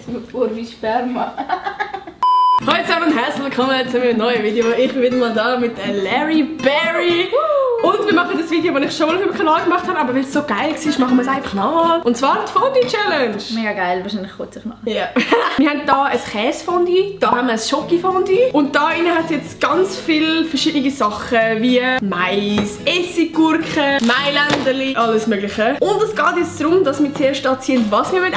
mir vor wie Sperma. Hallo zusammen und herzlich willkommen zu einem neuen Video. Ich bin wieder mal da mit Larry Berry. Und wir machen das Video, das ich schon mal auf dem Kanal gemacht habe, aber weil es so geil war, machen wir es einfach nochmal. Und zwar die Fondue-Challenge. Mega geil, wahrscheinlich kurz ich nachher. Ja. Wir haben hier ein Käsefondue, hier haben wir ein Schokofondue. Und da innen hat es jetzt ganz viele verschiedene Sachen wie Mais, Essiggurken, Mailänderli, alles mögliche. Und es geht jetzt darum, dass wir zuerst da ziehen, was wir essen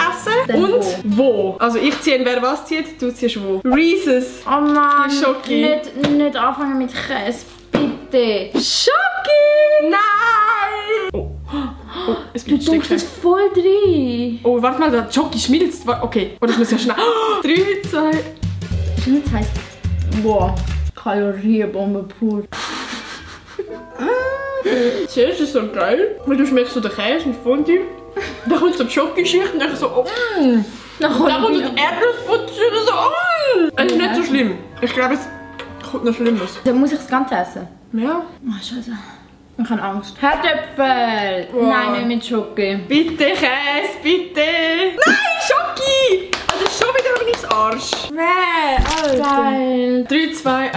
Dann und wo. Also ich ziehe, wer was zieht, du ziehst wo. Reese's. Oh Mann, Schoki. nicht anfangen mit Käse, bitte. Schoki! Nein! Oh, es Du bleibt tust stecken. das voll drin. Oh, warte mal, der Schoki schmilzt. Okay, oh, das muss ja schnell. 3, 2... Ist nicht heiß. Boah, Kalorienbombe pur. Zuerst ist es so geil, weil du schmeckst so den Käse und Fondue. Dann kommt so die Schokoschicht und dann so, oh. Dann kommt das Erdnussbutter und so, oh. Es ist nicht so schlimm. Ich glaube, es kommt noch Schlimmes. Dann muss ich das Ganze essen. Ja. Oh, Scheiße. Ich habe Angst. Herdöpfel! Wow. Nein, nicht mit Schoki. Bitte Käse, bitte. Nein, Schoki! Also schon wieder bin ich's Arsch. Nee, Alter. Geil. 3, 2,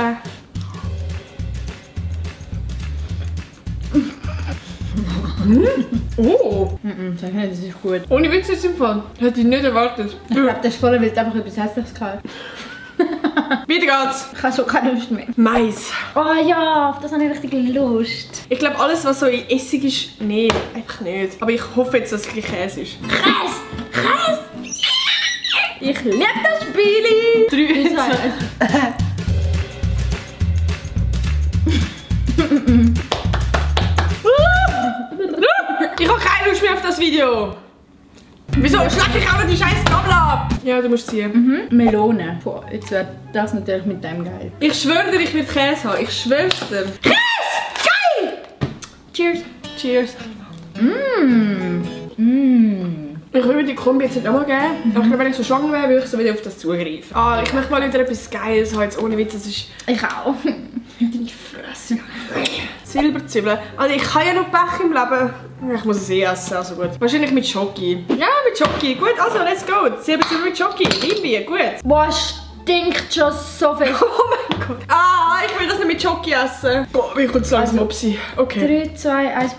Oh! Sag nicht, das ist gut. Ohne Witz ist im Fall. Hätte ich nicht erwartet. Ich glaube, das ist voll, weil es einfach etwas Hässliches gehabt. Weiter geht's. Ich habe schon keine Lust mehr. Mais. Oh ja, auf das habe ich richtig Lust. Ich glaube, alles, was so in Essig ist, nee, einfach nicht. Aber ich hoffe jetzt, dass es gleich Käse ist. Käse! Käse! Ich liebe das Spiel! 3, 2, Ich habe keine Lust mehr auf das Video. Wieso? Schlag ich auch noch die scheiß Kabel ab? Ja, du musst ziehen. Melone. Boah, jetzt wird das natürlich mit dem geil. Ich schwöre dir, ich will Käse haben. Ich schwör's dir. Käse! Geil! Cheers! Cheers. Ich würde die Kombi jetzt nicht nochmal geben. Aber ich glaube, wenn ich so schwanger wäre, würde ich so wieder auf das zugreifen. Ah, ich möchte mal wieder etwas Geiles haben, jetzt ohne Witz. Das ist Ich auch. deine Fresse. Silberzwiebeln. Also ich kann ja noch Pech im Leben. Ich muss es eh essen, also gut. Wahrscheinlich mit Schoki. Ja, mit Schoki. Gut, also let's go. Silberzwiebeln mit Schoki. Liebe, gut. Boah, stinkt schon so viel. Oh mein Gott. Ah, ich will das nicht mit Schoki essen. Boah, wie kommt es langsam Mopsi. Okay. 3, 2, 1.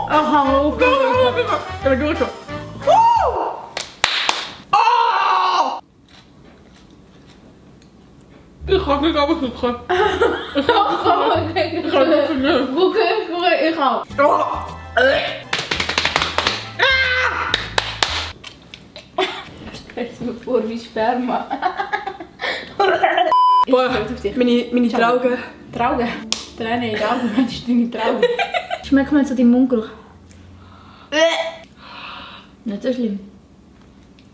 Aha, okay. Ja, gut. Ich kann nicht runtergucken. Ich kann nicht. Okay, ich auch. Stell's mir vor wie Sperma. Boah, meine Traugen. Traugen? Tränen in den Augen, meinst du deine Traugen? Schmeckt mal so deinen Mundgeruch. Nicht so schlimm.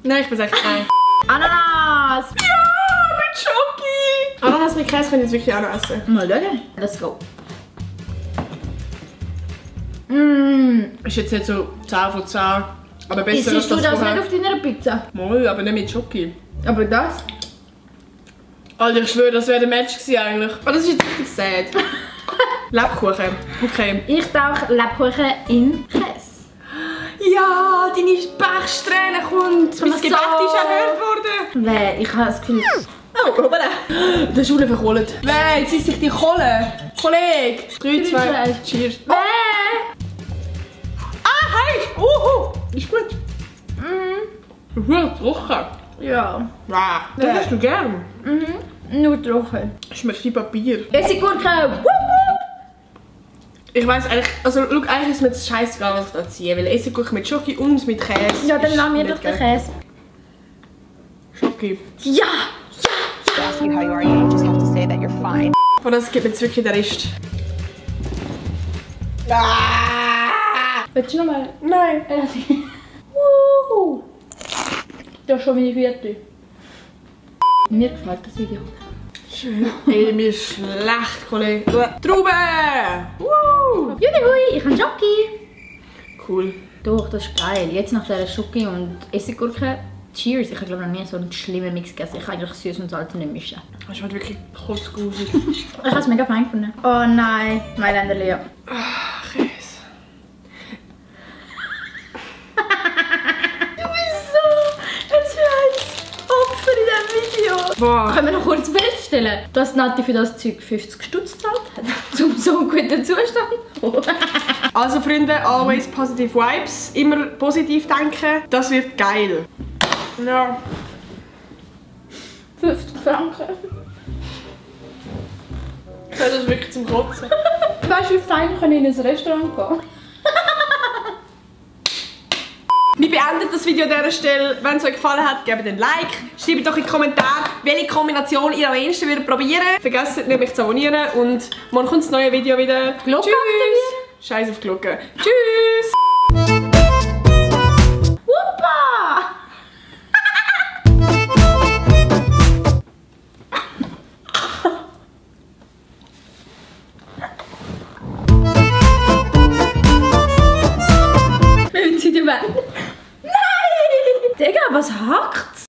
Nein, ich bin echt nein. Ananas! Ja, mit Schoki! Ananas mit Käse kann ich jetzt wirklich auch noch essen. Mal schauen. Let's go. Ist jetzt nicht so 10 von 10. Aber besser Isst du das vorher. nicht auf deiner Pizza? Mal, aber nicht mit Schoki. Aber das? Alter, ich schwöre, das wäre ein Match gewesen eigentlich. Oh, das ist jetzt richtig sad. Lebkuchen. Okay. Ich tauche Lebkuchen in Käse. Ja, deine Pechsträhne kommt. Mein So. Gebet ist erhört worden. Weil ich habe das Gefühl... Oh, hoppala. Der Schule verkohlt. Nein, jetzt ist sich die Kohle. Kollege. 3, 2, 1. Cheers. Ah, heiß. Ist gut. Gut, trocken. Ja. Wow. Das hast du gern. Nur trocken. Schmeckt wie Papier. Essiggurke! Ich weiss eigentlich, also schau, eigentlich ist mir das scheißegal, was ich da ziehe. Weil Essiggurke mit Schoki und mit Käse. Ja, dann ist lassen wir nicht doch den geil. Käse. Schoki. Ja! ask you how you are, you just have to say that you're fine. Aber das gibt mir jetzt wirklich den Rest. Willst du nochmal? Nein. Das ist schon meine vierte. Mir gefällt das Video. Schön. Ey, mir ist schlecht, Kollege. Trauben! Woo! Judihui, ich habe Schoki. Cool. Doch, das ist geil. Jetzt nach dieser Schoki und Essiggurke. Cheers. Ich habe glaube noch nie so einen schlimmen Mix gegessen. Ich kann eigentlich süß und salz nicht mischen. Das ist halt wirklich kotzgrusig. Ich habe es mega fein gefunden. Oh nein, Mailänderli. Ja. Käse. Boah. Können wir noch kurz feststellen, dass Nati für das Zeug 50 Stutz gezahlt hat? Zum so guten Zustand. Also Freunde, always positive vibes. Immer positiv denken. Das wird geil. Ja. 50 Franken. Das ist wirklich zum Kotzen. Weißt du, wie fein ich in ein Restaurant gehen? Wir beenden das Video an dieser Stelle. Wenn es euch gefallen hat, gebt ein Like. Schreibt doch in die Kommentare, welche Kombination ihr am ehesten würdet probieren. Vergesst nicht, mich zu abonnieren. Und morgen kommt das neue Video wieder. Glocke Tschüss. Scheiß auf die Glocke. Tschüss. Wuppa! Wir ziehen die Wände. Nein! Digga, was hackt's?